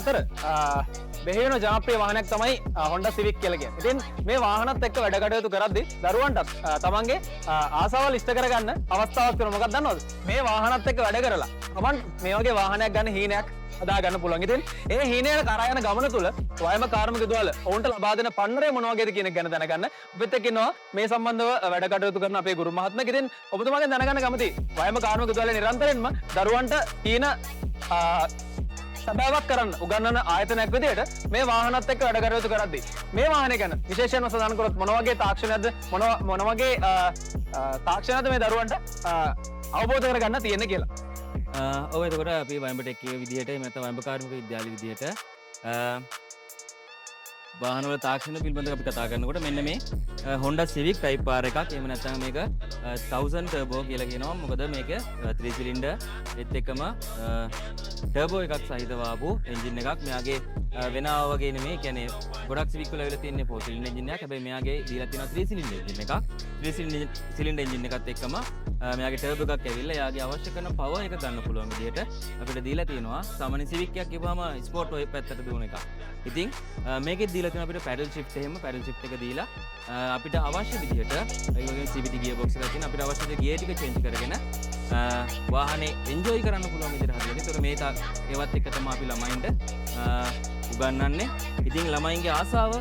අතර බෙහෙවින්ම ජනප්‍රිය වාහනයක් තමයි Honda Civic කියලා කියන්නේ. ඉතින් මේ වාහනත් එක්ක වැඩ කටයුතු කරද්දී දරුවන්ටත් තමන්ගේ ආසාවල් ඉෂ්ට කරගන්න අවස්ථාවක් තියෙනවා. මොකක්ද දන්නවද? මේ වාහනත් එක්ක වැඩ කරලා තමන් මේ වගේ වාහනයක් ගන්න හීනයක් හදා ගන්න පුළුවන්. ඉතින් ඒ හීනය කරා යන ගමන තුල වයඹ කාර්මික විදුහල ඔවුන්ට ලබා දෙන පන්නරය මොන වගේද කියන එක ගැන දැනගන්න අපිත් එක්ක ඉන්නවා මේ සම්බන්ධව වැඩ කටයුතු කරන අපේ ගුරු මහත්මයෙක්. ඉතින් ඔබතුමාගෙන් දැනගන්න කැමතියි, වයඹ කාර්මික විදුහලේ නිරන්තරයෙන්ම දරුවන්ට හීන සැබෑවක් කරන්න උගන්වන ආයතනයක් විදියට මේ වාහනත් එක්ක වැඩ කටයුතු කරද්දී මේ වාහනය ගැන විශේෂයෙන්ම සඳහන් කරොත් මොන වගේ තාක්ෂණයක්ද, මොන මොන වගේ තාක්ෂණයක්ද මේ දරුවන්ට අවබෝධ කරගන්න තියෙන්නේ කියලා? ඔව්, එතකොට අපි වයඹ ටෙක් එකේ විදිහට, එහෙම නැත්නම් වයඹ කාර්මික විද්‍යාලය විදිහට වාහනවල තාක්ෂණ පිළිබඳව අපි කතා කරනකොට මෙන්න මේ Honda Civic Type R එකක්, එහෙම නැත්නම් මේක 1000 Turbo කියලා කියනවා. මොකද මේක 3 cylinder ඒත් එක්කම ටර්බෝ එකක් සහිතව ආපු එන්ජින් එකක්. මෙයාගේ වෙන ආවා වගේ නෙමෙයි. ඒ කියන්නේ ගොඩක් Civic වල ඇවිල්ලා තියෙන්නේ 4 cylinder engine එකක්. හැබැයි මෙයාගේ දීලා තියෙනවා 3 cylinder engine එකක්. 3 cylinder engine එකත් එක්කම මෙයාගේ ටර්බෝ එකක් ඇවිල්ලා එයාගේ අවශ්‍ය කරන පවර් එක ගන්න පුළුවන් විදිහට අපිට දීලා තියෙනවා. සාමාන්‍ය Civic එකක් කිව්වම ස්පෝර්ට් ඔය පැත්තට දුවන එකක්. ඉතින් මේකෙත් දීලා තියෙනවා අපිට පැඩල් ෂිෆ්ට් එහෙම, පැඩල් ෂිෆ්ට් එක දීලා අපිට අවශ්‍ය විදිහට, ඒ වගේම CVT gear box එකක් තියෙන, අපිට අවශ්‍ය විදිහට ගියර් ටික චේන්ජ් කරගෙන වාහනේ එන්ජොයි කරන්න පුළුවන් විදිහට හදලා තියෙනවා. ඒතකොට මේ ඒවත් එක්ක තමයි අපි ළමයින්ට උගන්වන්නේ. ඉතින් ළමයින්ගේ ආසාව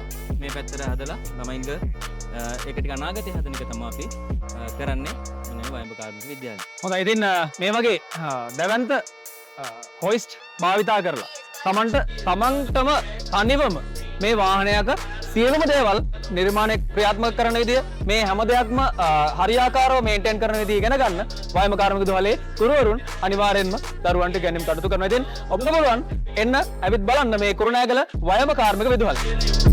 මේ පැත්තට හදලා ළමයින්ගේ ඒක ටික අනාගතේ හදන එක තමයි අපි කරන්නේ මෙන්න මේ වයඹ කාර්මික විද්‍යාලය. හොඳයි. ඉතින් මේ වගේ දැවැන්ත හොයිස්ට් භාවිතා කරලා තමන්ට තමන්ටම තනිවම මේ වාහනයක සියලුම දේවල් නිර්මාණය ක්‍රියාත්මක කරන විදිය, මේ හැම දෙයක්ම හරියාකාරව මේන්ටේන් කරන විදිය ඉගෙන ගන්න වයඹ කාර්මික විදුහලේ ගුරුවරුන් අනිවාර්යෙන්ම දරුවන්ට ඉගැන්වීම් කටයුතු කරනවා. ඉතින් ඔබට පුළුවන් එන්න ඇවිත් බලන්න මේ කුරුණෑගල වයඹ කාර්මික විදුහල.